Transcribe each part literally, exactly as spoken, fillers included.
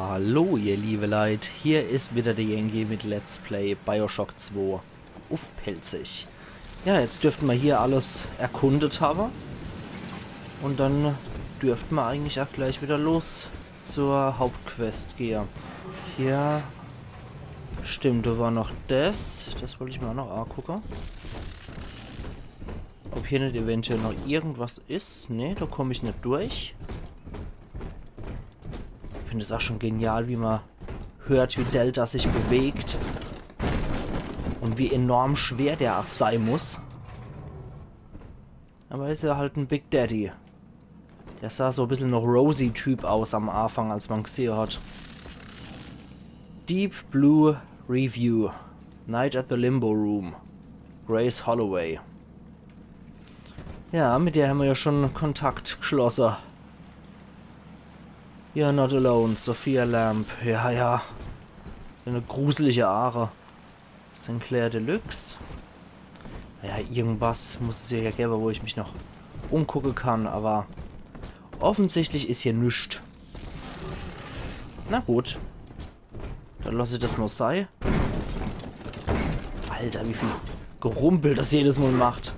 Hallo, ihr liebe Leit, hier is wieder der Yankee mit Let's Play Bioshock zwei uff Pälzisch. Ja, jetzt dürfte mer hier alles erkundet hawwe. Un dann dürfte mer eigentlich ach gleich wieder los zur Hauptquest gehe. Hier. Stimmt, do war noch des. Des wollt ich mer ach noch agucke. Ob hier net eventuell noch irgendwas is? Nee, do komm ich net durch. Ich find es ach schon genial, wie mer hört, wie Delta sich bewegt. Un wie enorm schwer der ach sei muss. Awwer is ja halt en Big Daddy. Der sah so e bissel noch Rosie-Typ aus am Aafang, als mer'n gesehe hat. Deep Blue Review. Night at the Limbo Room. Grace Holloway. Ja, mit der hämmer ja schon Kontakt geschlosse. You're not alone, Sophia Lamb. Ja, ja. Eine gruselige Aare. Sinclair Deluxe. Ja, irgendwas muss es ja gewwe, wo ich mich noch umgucke kann, awwer offensichtlich is hier nix. Na gut. Dann loss ich des mol sei. Alter, wie viel Gerumpel des jedes Mol macht.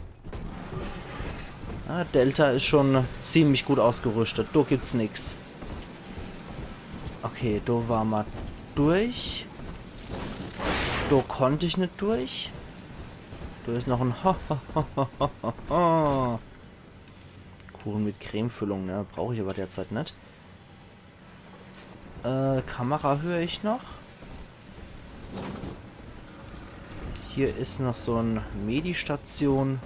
Ja, Delta is schon ziemlich gut ausgerüstet. Do gibt's nix. Okay, do war mer durch. Do konnt ich net durch. Do is noch en Ho, Ho, Ho, Ho, Ho, Ho. Kuchen mit Cremefüllung, ne? Brauch ich awwer derzeit net. Äh, Kamera hör ich noch. Hier is noch so en Medi-Station.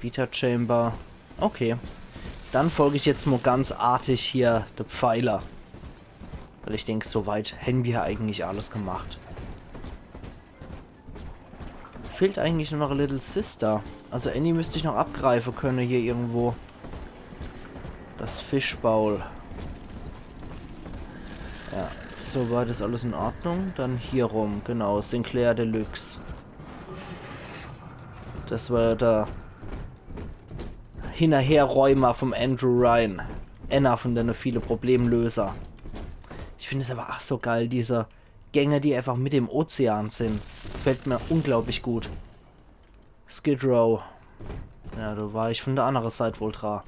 Vita Chamber. Okay. Dann folg ich jetzt mol ganz artig hier de Pfeiler. Weil ich denk, so weit hän mer eigentlich alles gemacht. Fehlt eigentlich nur noch Little Sister. Also Annie müsst ich noch abgreife könne hier irgendwo. Des Fishbowl. Ja, so weit is alles in Ordnung. Dann hier rum, genau, Sinclair Deluxe. Des war ja de Hinnerherräumer vom Andrew Ryan. Einer von dene viele Problemlöser. Ich find es awwer ach so geil, diese Gänge, die einfach mitte im Ozean sin. Gefällt mer unglaublich gut. Skid Row. Ja, do war ich von de annere Seit wohl dra.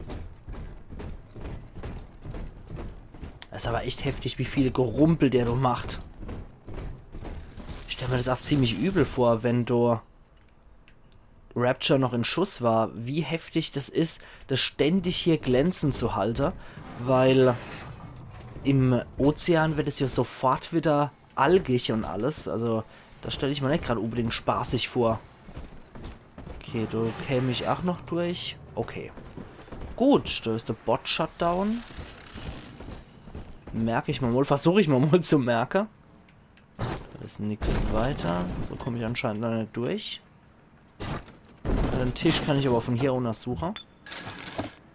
Des is awwer echt heftig, wie viel Gerumpel der do macht. Ich stell mer des ach ziemlich übel vor, wenn do Rapture noch in Schuss war, wie heftig des is, des ständig hier glänzen zu halte, weil im Ozean werd es ja sofort wieder algig un alles. Also, des stell ich mer net grad unbedingt spaßig vor. Okay, do käm ich ach noch durch. Okay. Gut, do is de Bot-Shutdown. Merk ich mer mol, versuch ich mer mol zu merke. Do is nix weiter. So komm ich anscheinend noch net durch. Den Tisch kann ich awwer von hier unnersuche.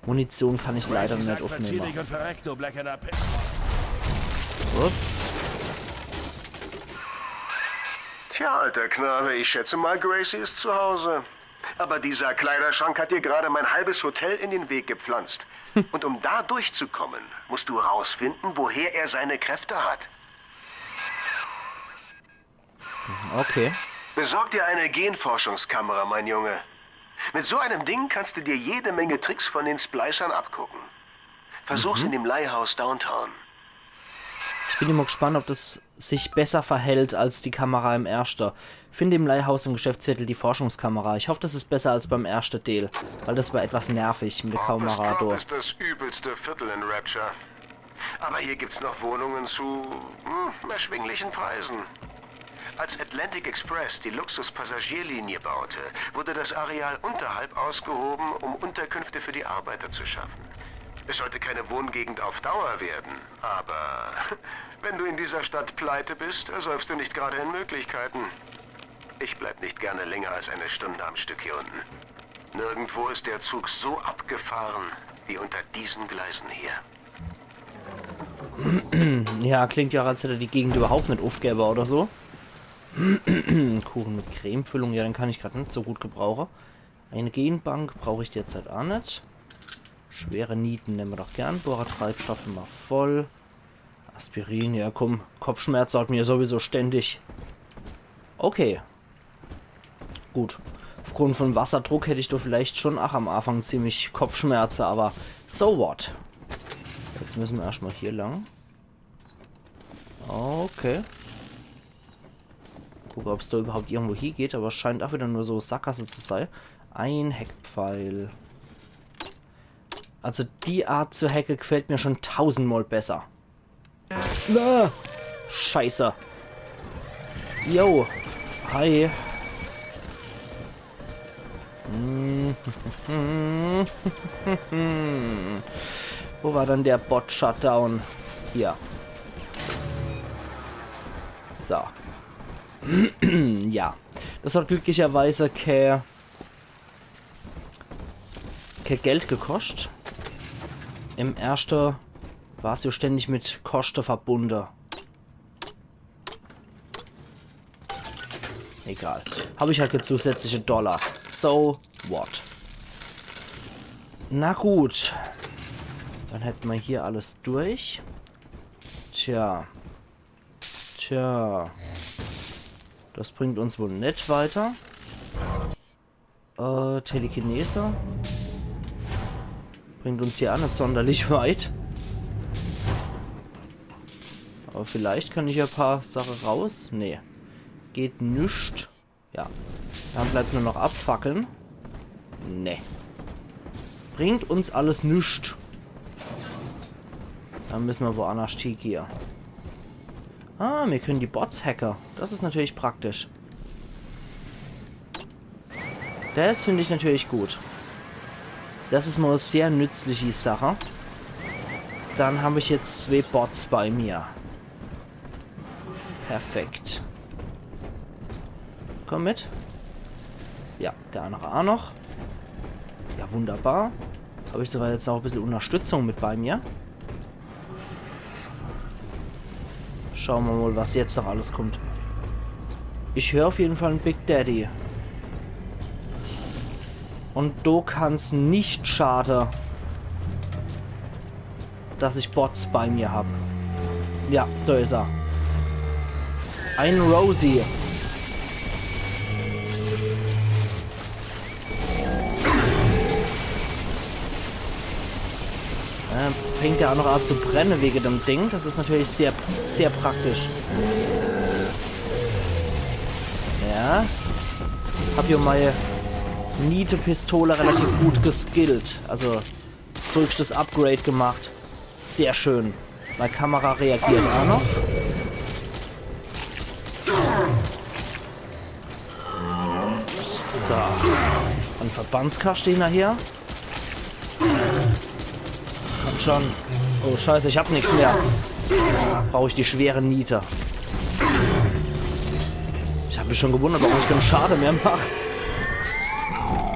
Munition kann ich leider net uffnemme. Und verreck, du blecherne P- Ups. Tja, alter Knabe, ich schätze mal, Gracie ist zu Hause. Aber dieser Kleiderschrank hat dir gerade mein halbes Hotel in den Weg gepflanzt. Und um da durchzukommen, musst du rausfinden, woher er seine Kräfte hat. Okay. Besorg dir eine Genforschungskamera, mein Junge. Mit so einem Ding kannst du dir jede Menge Tricks von den Splicern abgucken. Versuch's in dem Leihhaus Downtown. Ich bin immer gespannt, ob des sich besser verhält als die Kamera im erschte. Finde im Leihhaus im Geschäftsviertel die Forschungskamera. Ich hoff, des is besser als beim erschte Deel, weil des war etwas nervig mit de Kamera Corpus Drop do. Ist das übelste Viertel in Rapture. Aber hier gibt's noch Wohnungen zu hm, erschwinglichen Preisen. Als Atlantic Express die Luxuspassagierlinie baute, wurde das Areal unterhalb ausgehoben, um Unterkünfte für die Arbeiter zu schaffen. Es sollte keine Wohngegend auf Dauer werden, aber wenn du in dieser Stadt pleite bist, ersäufst du nicht gerade in Möglichkeiten. Ich bleib nicht gerne länger als eine Stunde am Stück hier unten. Nirgendwo ist der Zug so abgefahren wie unter diesen Gleisen hier. Ja, klingt ja auch, als hätt er die Gegend überhaupt net uffgewwe oder so. Kuchen mit Cremefüllung, ja, den kann ich grad net so gut gebrauche. Eine Genbank brauch ich derzeit auch net. Schwere Nieten nemme mer doch gern. Bohrertreibstoff immer voll. Aspirin, ja komm. Kopfschmerze hat mer sowieso ständig. Okay. Gut. Uffgrund vun Wasserdruck hätt ich doch vielleicht schun ach am Anfang ziemlich Kopfschmerze, awwer so what? Jetzt müsse mer erscht mol hier lang. Okay. Gucke, ob's do iwwerhaupt irgendwo hiegeht, awwer es scheint ach widder nur so Sackgasse zu sei. Ein Hackpfeil. Also die Art zu hacke gefällt mer schun tausendmol besser. Na! Scheiße. Yo. Hi. Wo war dann de Bot-Shutdown? Hier. So. Ja. Des hat glücklicherweise kä, kä Geld gekoscht. Im erschte war's jo ständig mit Koschte verbunde. Egal. Hab ich halt kä zusätzliche Dollar. So what? Na gut. Dann hätte mer hier alles durch. Tja. Tja. Des bringt uns wohl net weiter. Äh, Telekinese. Bringt uns hier ach net sonderlich weit. Awwer vielleicht kann ich e paar Sache raus. Nee. Geht nit. Ja. Dann bleibt nur noch abfackeln. Nee. Bringt uns alles nit. Dann müsse mer woannerscht hiegehe. Ah, mir können die Bots hacke. Des is natürlich praktisch. Des find ich natürlich gut. Des is mol e sehr nützlichi Sache. Dann hab ich jetzt zwee Bots bei mir. Perfekt. Komm mit. Ja, der annere ach noch. Ja, wunderbar. Hab ich soweit jetzt ach e bissel Unterstützung mit bei mir. Schaue mer mol, was jetzt noch alles kommt. Ich hör uff jeden Fall en Big Daddy. Un do kann's nit schade, dass ich Bots bei mir hab. Ja, do is er. Ein Rosie. Äh, fängt jo ach noch an zu brenne wege dem Ding. Des is natürlich sehr, sehr praktisch. Ja. Hab jo mei Niete-Pistole relativ gut geskillt. Also, fröhschtens Upgrade gemacht. Sehr schön. Mei Kamera reagiert ach noch. So. En Verbandskaschte hinnerher. Komm schon. Oh, Scheiße, ich hab nix mehr. Brauch ich die schwere Niete. Ich hab mich schon gewundert, warum ich kein Schade mehr mach.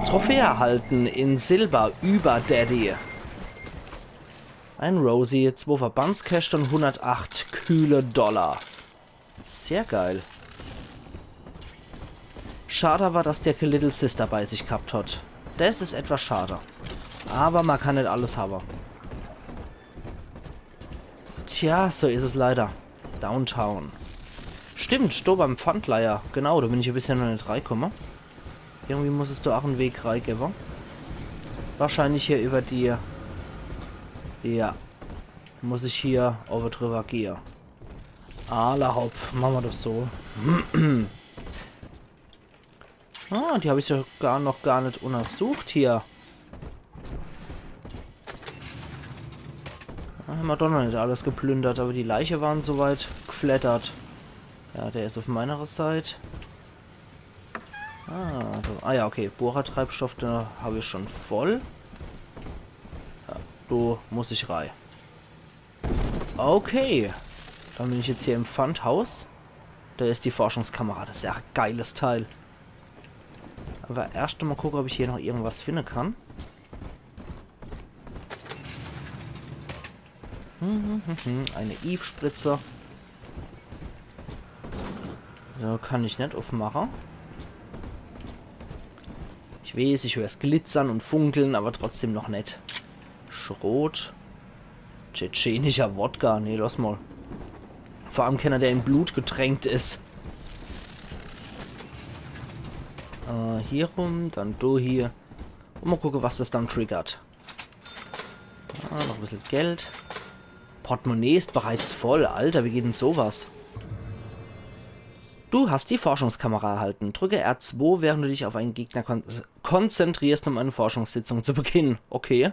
Trophäe erhalten in Silber über Daddy. Ein Rosie, zwo Verbandskäschte un hundertacht kühle Dollar. Sehr geil. Schade awwer, dass der kä Little Sister bei sich gehabt hat. Des is etwas schade. Awwer mer kann net alles hawwe. Tja, so is es leider. Downtown. Stimmt, do beim Pfandleier. Genau, do bin ich jo bisher noch net reikumme. Irgendwie muss es do ach en Weg reigewwe. Wahrscheinlich hier über die... Ja. Muss ich hier owwe drüber gehe. Alla hopp, mache mer des so. Ah, die hab ich jo gar, noch gar net untersucht hier. Ah, hämmer doch noch net alles geplündert, awwer die Leiche waren soweit gfleddert. Ja, der is uff meiner Seit. Ah, do, ah ja, okay. Bohrertreibstoff, do hab ich schon voll. Ja, do muss ich rei. Okay. Dann bin ich jetzt hier im Pfandhaus. Do is die Forschungskamera. Des is jo e geiles Teil. Awwer erscht mol gucke, ob ich hier noch irgendwas finde kann. Hm, hm, hm, hm. Eine Eve-Spritze. Ja, kann ich net uffmache. Ich weeß, ich hör's glitzern un funkeln, awwer trotzdem noch net. Schrot. Tschetschenischer Wodka. Nee, lass mol. Vor allem kenner, der in Blut getränkt is. Äh, hier rum, dann do hier. Un mol gucke, was das dann triggert. Ah, noch e bissel Geld. Portemonnaie is bereits voll. Alter, wie geht denn sowas? Du hast die Forschungskamera erhalten. Drücke R zwei, während du dich auf einen Gegner kon konzentrierst, um eine Forschungssitzung zu beginnen. Okay.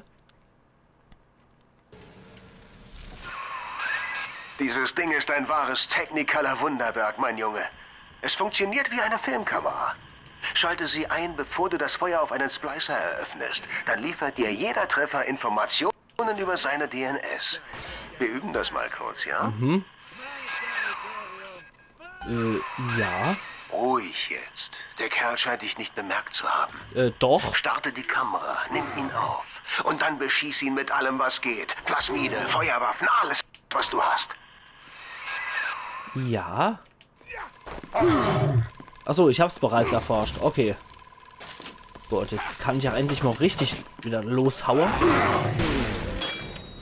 Dieses Ding ist ein wahres Technicolor-Wunderwerk, mein Junge. Es funktioniert wie eine Filmkamera. Schalte sie ein, bevor du das Feuer auf einen Splicer eröffnest. Dann liefert dir jeder Treffer Informationen über seine D N S. Wir üben das mal kurz, ja? Äh, ja. Ruhig jetzt. Der Kerl scheint dich nicht bemerkt zu haben. Äh, doch. Starte die Kamera, nimm ihn auf. Und dann beschieß ihn mit allem, was geht. Plasmide, Feuerwaffen, alles, was du hast. Ja. Achso, ich hab's bereits erforscht. Okay. Gut, jetzt kann ich ja endlich mal richtig wieder loshaue.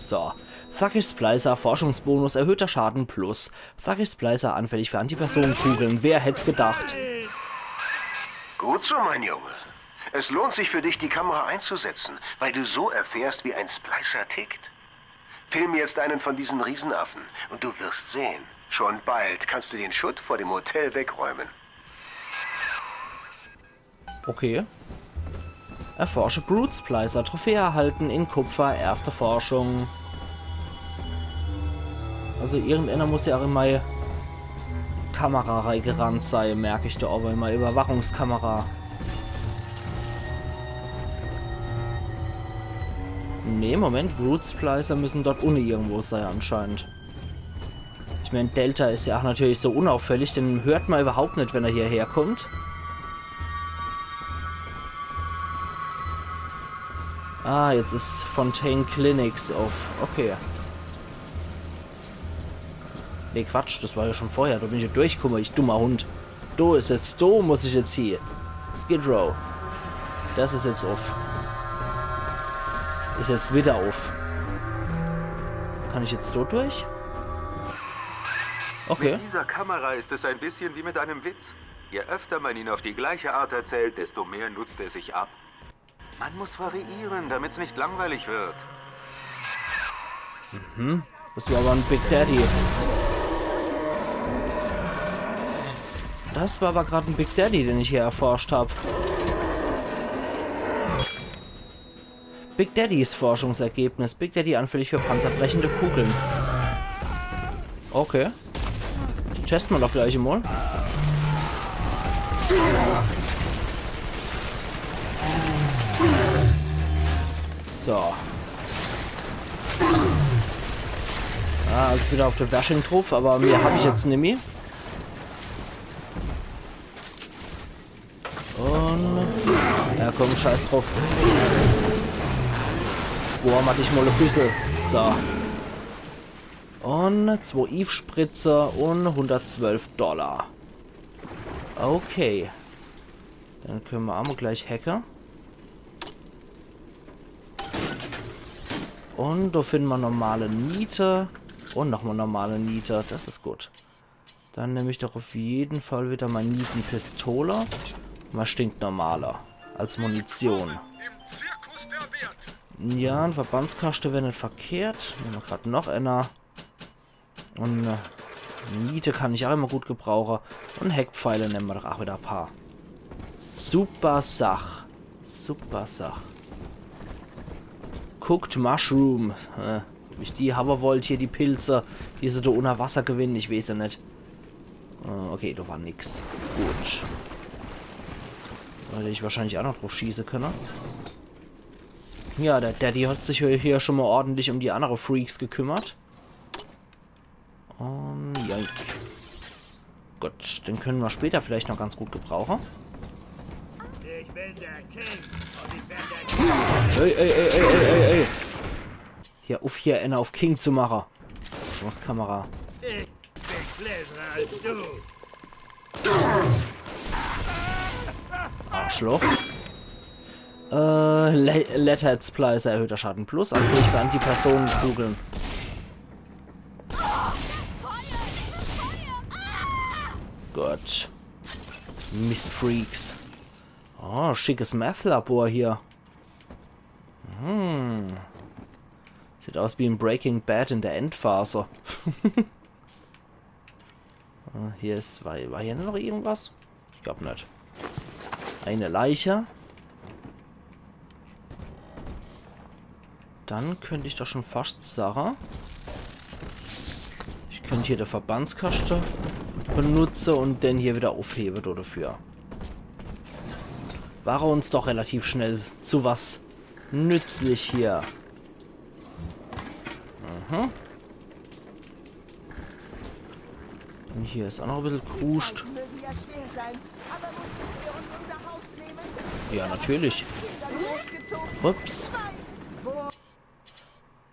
So. Fuckish Splicer, Forschungsbonus, erhöhter Schaden plus. Fuckish Splicer anfällig für Antipersonenkugeln. Wer hätt's gedacht? Gut so, mein Junge. Es lohnt sich für dich, die Kamera einzusetzen, weil du so erfährst, wie ein Splicer tickt. Filme jetzt einen von diesen Riesenaffen und du wirst sehen. Schon bald kannst du den Schutt vor dem Hotel wegräumen. Okay. Erforsche Brute Splicer. Trophäe erhalten in Kupfer. Erste Forschung. Also irgendeiner muss ja auch in meine Kamera reingerannt sein, merk ich da aber in meine Überwachungskamera. Nee, Moment, Brute Splicer müssen dort unne irgendwo sein anscheinend. Ich mein, Delta is ja auch natürlich so unauffällig, den hört man überhaupt net, wenn er hierher kommt. Ah, jetzt is Fontaine Clinics auf. Okay. Nee, Quatsch, das war ja schon vorher, da bin ich ja durchgekommen, ich dummer Hund. Do is jetzt, do muss ich jetzt hie. Skid Row. Das is jetzt auf. Is jetzt wieder auf. Kann ich jetzt do durch? Okay. Mit dieser Kamera ist es ein bisschen wie mit einem Witz. Je öfter man ihn auf die gleiche Art erzählt, desto mehr nutzt er sich ab. Man muss variieren, damit es nicht langweilig wird. Das war aber ein Big Daddy. Das war aber grad ein Big Daddy, den ich hier erforscht hab. Big Daddys Forschungsergebnis. Big Daddy anfällig für panzerbrechende Kugeln. Okay. Das testen wir doch gleich mal. So. Ah, als wieder auf der Bashing drauf, aber mehr hab ich jetzt nimmi. Und... Ja komm, scheiß drauf. Boah, mach dich mal e bissel. So. Und zwei Eve-Spritze und hundertzwölf Dollar. Okay. Dann können wir auch mal gleich hacke. Und da finden wir normale Niete. Und nochmal normale Niete. Das is gut. Dann nehm ich doch auf jeden Fall wieder meine Nietenpistole. Mal stinknormale. Als Munition. Im Zirkus der Werte. Ja, ein Verbandskaste wär net verkehrt. Nehmen wir grad noch einer. Und äh, Niete kann ich auch immer gut gebrauche. Und Hackpfeile nehmen wir doch auch wieder ein paar. Super Sach. Super Sach. Cooked Mushroom. Äh, ob ich die habe wollt, hier die Pilze, die sie da unter Wasser gewinnen, ich weiß ja net. Äh, okay, da war nix. Gut. Da hätte ich wahrscheinlich auch noch drauf schießen können. Ja, der Daddy hat sich hier schon mal ordentlich um die andere Freaks gekümmert. Und ja. Gut, den können wir später vielleicht noch ganz gut gebrauchen. Ich bin der King und ich werde Ey, ey, ey, ey, ey, ey, ey. Hier, uff, hier, einer auf King zu machen. Chance Kamera. Ich bin cleverer als du. Arschloch. Äh, Le Leadhead Splicer, erhöhter Schaden plus, anfällig für Antipersonenkugeln. Gut. Mistfreaks. Oh, schickes Meth-Labor hier. Hm. Sieht aus wie in Breaking Bad in der Endphase. Äh, hier is, war, war hier noch irgendwas? Ich glaub net. Eine Leiche. Dann könnt ich doch schon fast sage, ich könnt hier de Verbandskaschte benutze und den hier wieder aufhebe do dafür. War er uns doch relativ schnell zu was nützlich hier. Mhm. Und hier is auch noch e bissel Kruscht. Mögen ja schwer sein, aber mussten wir uns unser Haus nehmen? Ja, natürlich. Dann hochgezogen. Ups.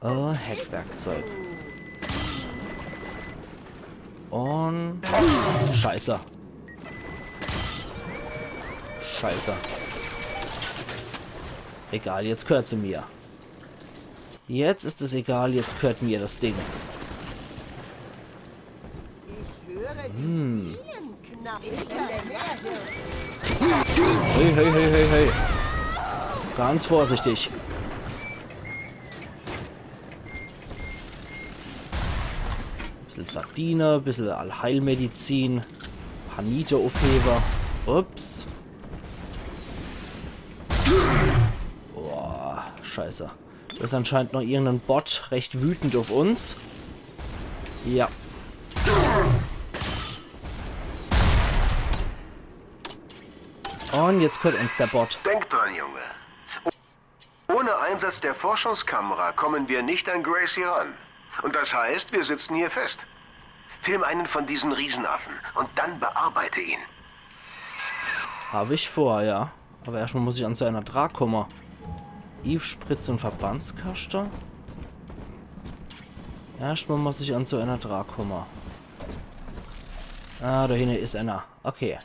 Äh, Hackwerkzeug. Und Scheiße. Scheiße. Egal, jetzt gehört se mir. Jetzt is es egal, jetzt gehört mir das Ding. Ich höre die Bienen knattern. Hey, hey, hey, hey, hey. Ganz vorsichtig. Bissel Sardine, bissel Allheilmedizin. Paar Niete aufhebe. Ups. Boah, scheiße. Do is anscheinend noch irgendein Bot recht wütend auf uns. Ja. Und jetzt gehört uns der Bot. Denk dran, Junge. Ohne Einsatz der Forschungskamera kommen wir nicht an Gracie ran. Und das heißt, wir sitzen hier fest. Film einen von diesen Riesenaffen und dann bearbeite ihn. Hab ich vor, ja. Aber erstmal muss ich an so einer dra komme. Eve-Spritze und Verbandskaschte. Erstmal muss ich an so einer dra komme. Ah, da hinne is einer. Okay.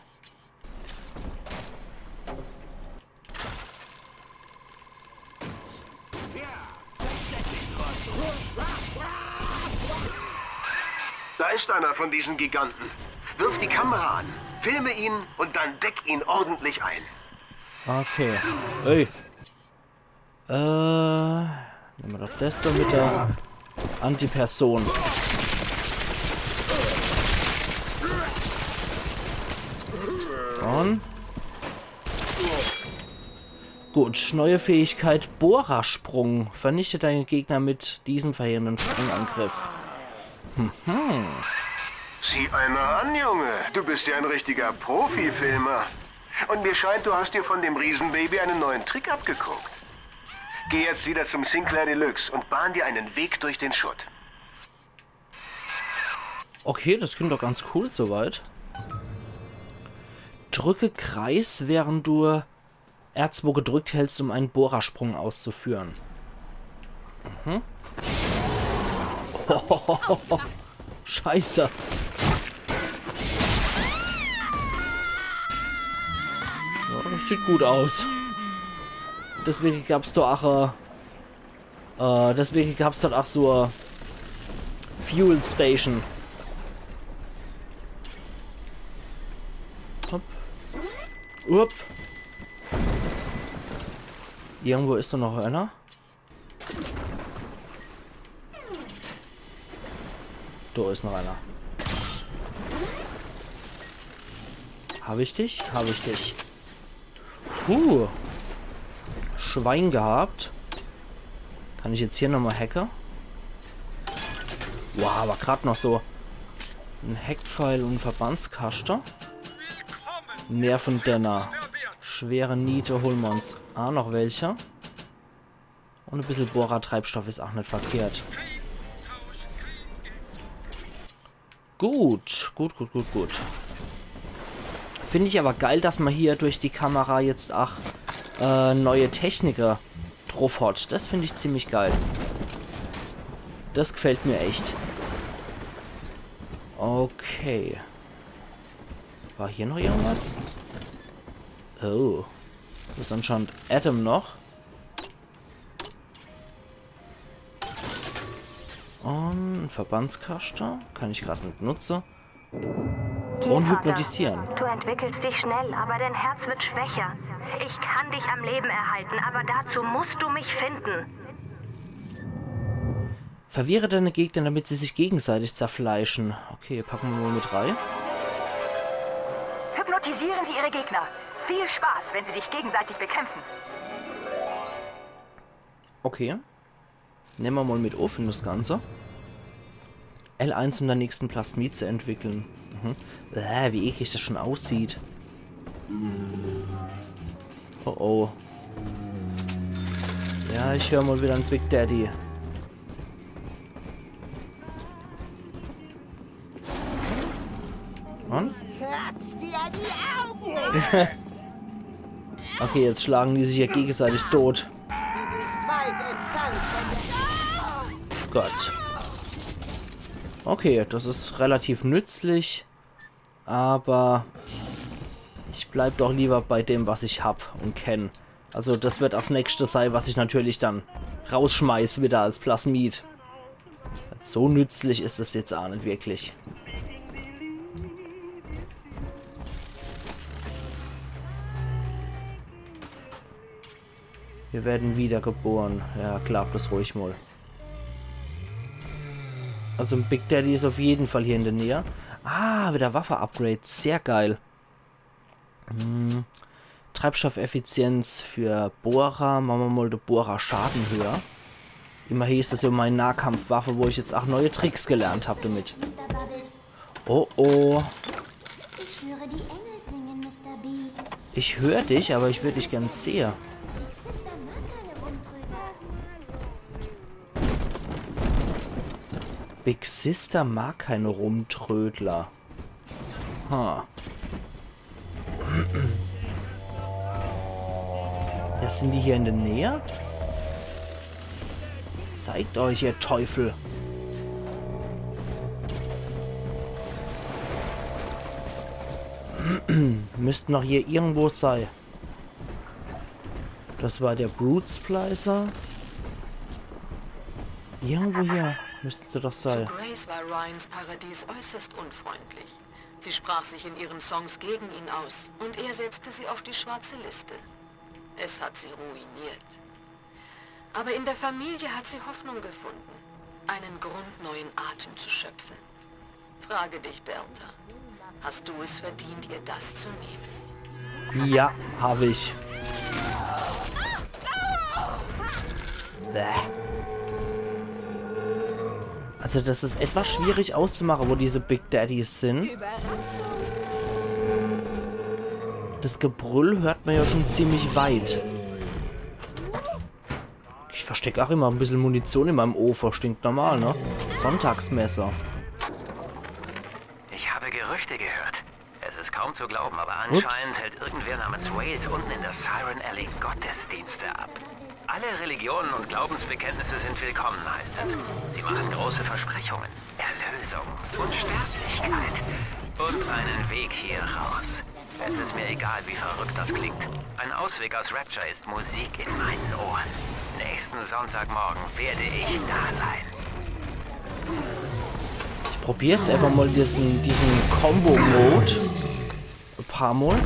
Da ist einer von diesen Giganten. Wirf die Kamera an, filme ihn und dann deck ihn ordentlich ein. Okay. Ey. Äh, nemme mer doch das do mit der Antiperson. Und gut, neue Fähigkeit, Bohrersprung. Vernichte deine Gegner mit diesem verheerenden Sprungangriff. Mhm. Sieh einer an, Junge. Du bist ja ein richtiger Profi-Filmer. Und mir scheint, du hast dir von dem Riesenbaby einen neuen Trick abgeguckt. Geh jetzt wieder zum Sinclair Deluxe und bahn dir einen Weg durch den Schutt. Okay, das klingt doch ganz cool soweit. Drücke Kreis, während du R zwei gedrückt hältst, um einen Bohrersprung auszuführen. Mhm. Scheiße. Ja, das sieht gut aus. Deswege gab's do ach, äh, äh, deswege gab's dort ach so, äh, Fuel Station. Hopp. Upp. Irgendwo is do noch einer. Do is noch einer. Hab ich dich? Hab ich dich. Puh. Schwein gehabt. Kann ich jetzt hier nochmal hacke? Wow, war grad noch so en Hackpfeil und Verbandskaschte. Mehr von denne. Schwere Niete hole mer uns ach noch welche. Und e bissel Bohrertreibstoff is ach net verkehrt. Gut, gut, gut, gut, gut. Find ich aber geil, dass man hier durch die Kamera jetzt ach, äh, neue Technike druff hat. Das find ich ziemlich geil. Das gefällt mir echt. Okay. War hier noch irgendwas? Oh. Das is anscheinend Adam noch. Und Verbandskaschte. Kann ich grad net nutze. Und hypnotisieren. Du entwickelst dich schnell, aber dein Herz wird schwächer. Ich kann dich am Leben erhalten, aber dazu musst du mich finden. Verwirre deine Gegner, damit sie sich gegenseitig zerfleischen. Okay, packe mer mal mit rei. Hypnotisieren Sie Ihre Gegner. Viel Spaß, wenn Sie sich gegenseitig bekämpfen. Okay. Nemme mer mal mit uff in das Ganze. L eins, um den nächsten Plasmid zu entwickeln. Mhm. Äh, wie eklig das schon aussieht. Oh oh. Ja, ich hör mal wieder en Big Daddy. Und? Platz dir die Augen! Okay, jetzt schlagen die sich ja gegenseitig tot. Du bist weit entfernt von der Gott. Okay, das is relativ nützlich, aber ich bleib doch lieber bei dem, was ich hab und kenn. Also das wird das nächste sei, was ich natürlich dann rausschmeiß wieder als Plasmid. So nützlich is es jetzt aa net wirklich. Wir werden wiedergeboren. Ja, glaub das ruhig mal. Also en Big Daddy is auf jeden Fall hier in der Nähe. Ah, wieder Waffe-Upgrade. Sehr geil. Hm. Treibstoffeffizienz für Bohrer. Mache mer mal de Bohrer Schaden höher. Immerhin is das ja meine Nahkampfwaffe, wo ich jetzt auch neue Tricks gelernt hab damit. Mister Bubbles, Oh oh. ich höre die Engel singen, Mister B. Ich hör dich, aber ich würd dich gern sehe. Big Sister mag keine Rumtrödler. Big Sister mag keine Rumtrödler. Ha. Ja, sind die hier in der Nähe? Zeigt euch, ihr Teufel. Müssten noch hier irgendwo sei. Das war der Brood Splicer. Irgendwo hier müssten sie doch Zu sei. Grace war Ryans Paradies äußerst unfreundlich. Sie sprach sich in ihren Songs gegen ihn aus und er setzte sie auf die schwarze Liste. Es hat sie ruiniert. Aber in der Familie hat sie Hoffnung gefunden, einen Grund, neuen Atem zu schöpfen. Frage dich, Delta. Hast du es verdient, ihr das zu nehmen? Ja, hab ich. Bäh. Also das is etwas schwierig auszumachen, wo diese Big Daddies sind. Das Gebrüll hört man ja schon ziemlich weit. Ich versteck auch immer ein bisschen Munition in meinem Ofen, stinknormal, ne? Sonntagsmesser. Ich habe Gerüchte gehört. Es ist kaum zu glauben, aber Ups. Anscheinend hält irgendwer namens Wales unten in der Siren Alley Gottesdienste ab. Alle Religionen und Glaubensbekenntnisse sind willkommen, heißt es. Sie machen große Versprechungen. Erlösung, Unsterblichkeit und einen Weg hier raus. Es ist mir egal, wie verrückt das klingt. Ein Ausweg aus Rapture ist Musik in meinen Ohren. Nächsten Sonntagmorgen werde ich da sein. Ich probier jetzt einfach mal diesen, diesen Combo-Mode. Ein paar Mal.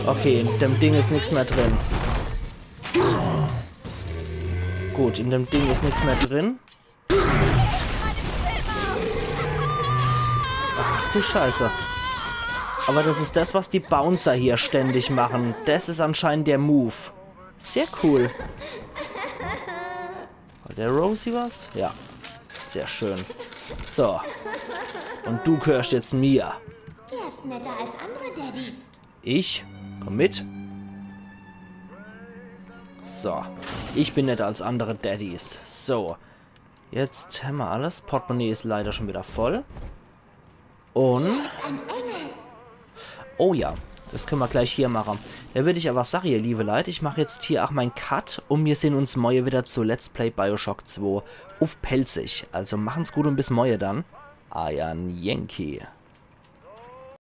Okay, in dem Ding is nix mehr drin. Gut, in dem Ding is nix mehr drin. Ach du Scheiße. Aber das is das, was die Bouncer hier ständig machen. Das is anscheinend der Move. Sehr cool. Hat der Rosie was? Ja. Sehr schön. So. Und du gehörst jetzt mir. Er ist netter als andere Daddies. Ich? Komm mit. So. Ich bin netter als andere Daddies. So. Jetzt hämmer alles. Portemonnaie is leider schon wieder voll. Und... Ist ein Engel. Oh ja, das könne mer gleich hier mache. Da würd ich aber sage, ihr liebe Leit, ich mach jetzt hier auch mein Cut und mir sehn uns morje wieder zu Let's Play BioShock zwei uff Pälzisch. Also machen's gut und bis morje dann. Eiern Yankee.